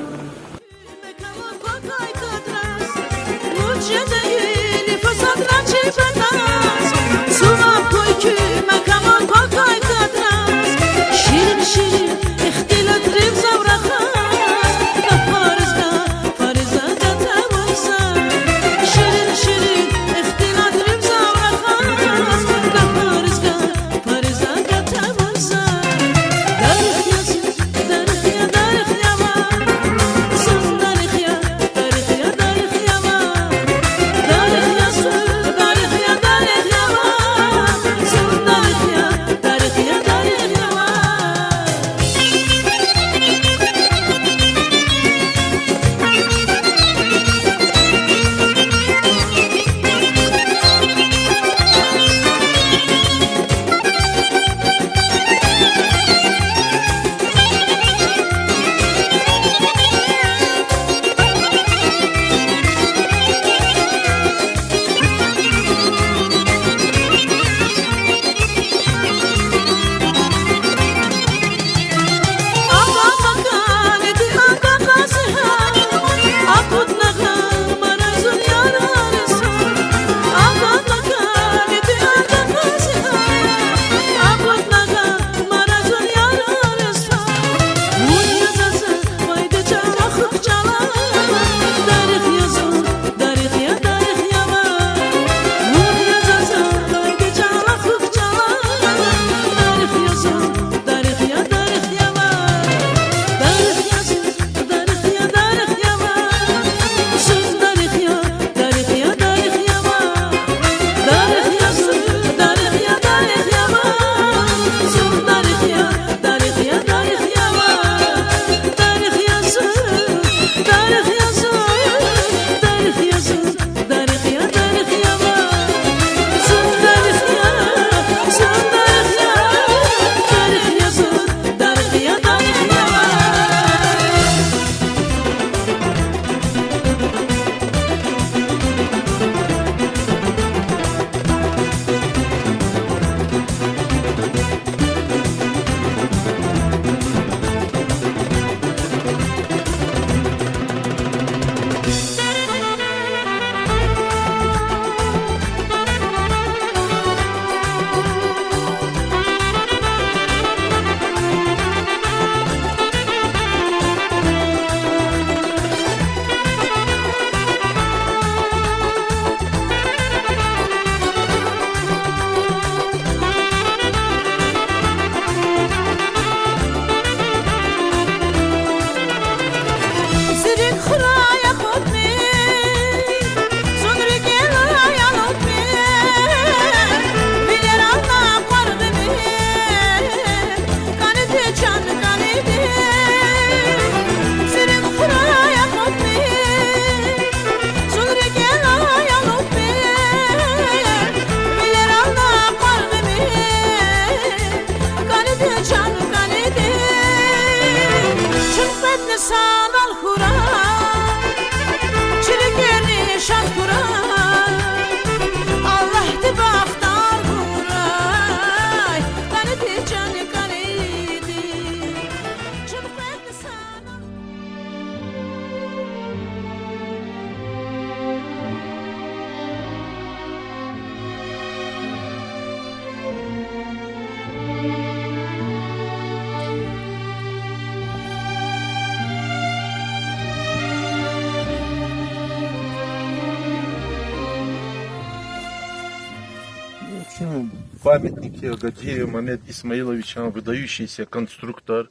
Памятник я Гаджиев Мамед Исмаиловичан, выдающийся конструктор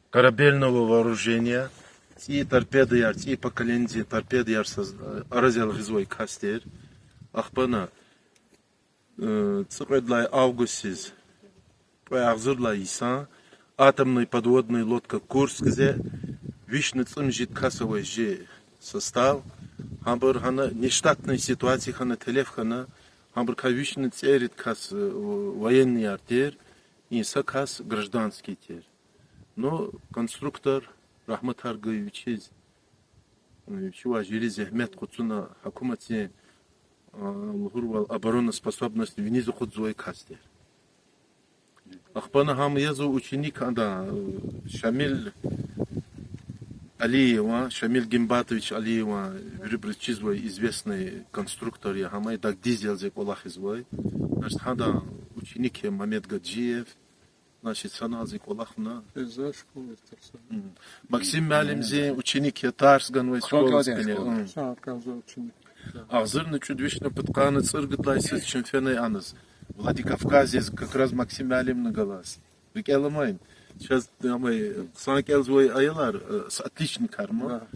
корабельного вооружения. ЦӀийи торпедаяр, цӀийи поколениедин торпедаяр саз-, аразал гъизвай кас тир. Ахпа ана, э, цӀикьвед лагьай августдиз кьве агъзур лагьай йисан атомный подводный лодка Курск гъизе, вишни цӀемуьжуьд кас авай жи состав. Гьабур гьана нештатная ситуация хьана, телеф хьана, гьабурукай вишни цӀерид кас, э, военныйяр тир, и са кас гражданский тир. Ну, конструктор, рагьматар гуй вичиз, вичивай жуьре зегьмет къачуна, гьукуматдин, а, лугьурвал, обороноспособность виниз акъудзавай кас тир. Ахпа ана гьам язва ученик ада, э, Шамил Алиеван, Шамил Гимбатович Алиеван, вирибуруз чизвай известный конструктор я, гьам и дагъдиз ялзавай кӀвалахзавай. Значит, гьадан ученик я Мамед Гаджиев. Значит, санал зи кӀвалахна. Максим муаллимдин ученик я, тарс ганвай школадин. Агъзурни кӀуьд вишни пудкъанни цӀуругуд лагьай йисуз чун фенай аниз Владикавказдиз, как раз Максим муаллимни галаз. РикӀел амай. Чаз амай хъсан кӀелзавай аялар, э, с-, отличникар ма.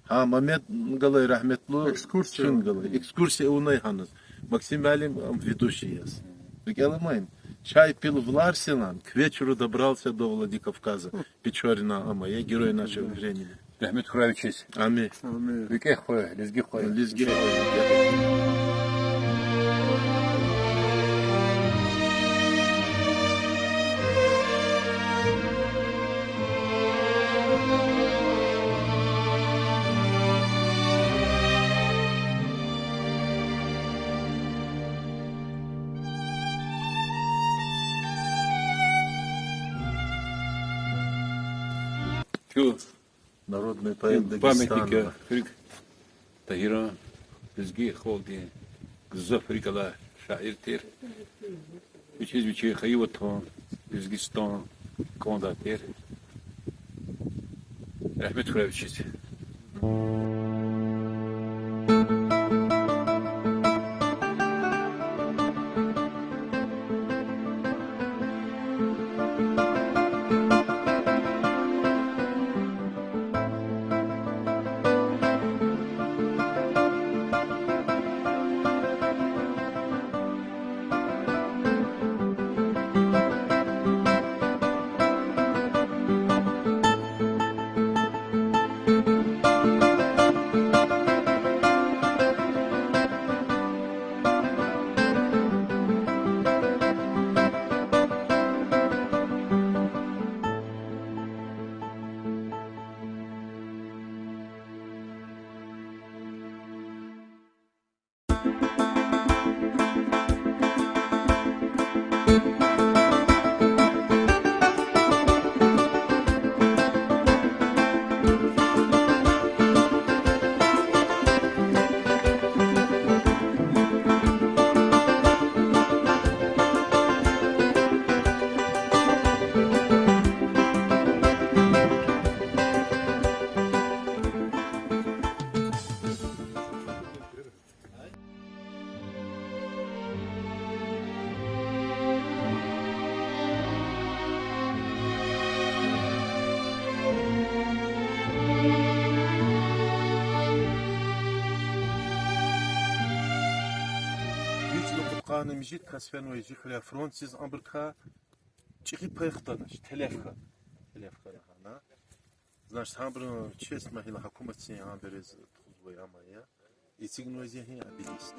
Гьа, Мамед галай рагьметлу, чун галай. Экскурсия авунай гьаниз. Максим муаллим ам ведущий яз. РикӀел амай. Чай пил в Ларсинан, к вечеру добрался до Владикавказа. Печорина ама я, герой нашего времени. Рагьмет хьурай вичиз. Амин. РикӀе хва, лезги хва. Лезги хва. Чун народный поэт Дагестана. Памятник я хуьруьг Тагьиран, лезги халкьдин гзаф рикӀ алай шаир тир. Вичиз вичин хайи ватан Лезгистан кӀандай тир. Рагьмет хьурай вичиз. Вични пудкъанни муьжуьд кас фенвай жи хуьряй фронтдиз, абурукай чӀехи пай хтанач, телеф хьана. Телеф хьана гьана. Значит, гьабурун честь ма гила гьукуматдин гьабуруз тухузвай ама я. Эцигнавайди я гьи обелиск.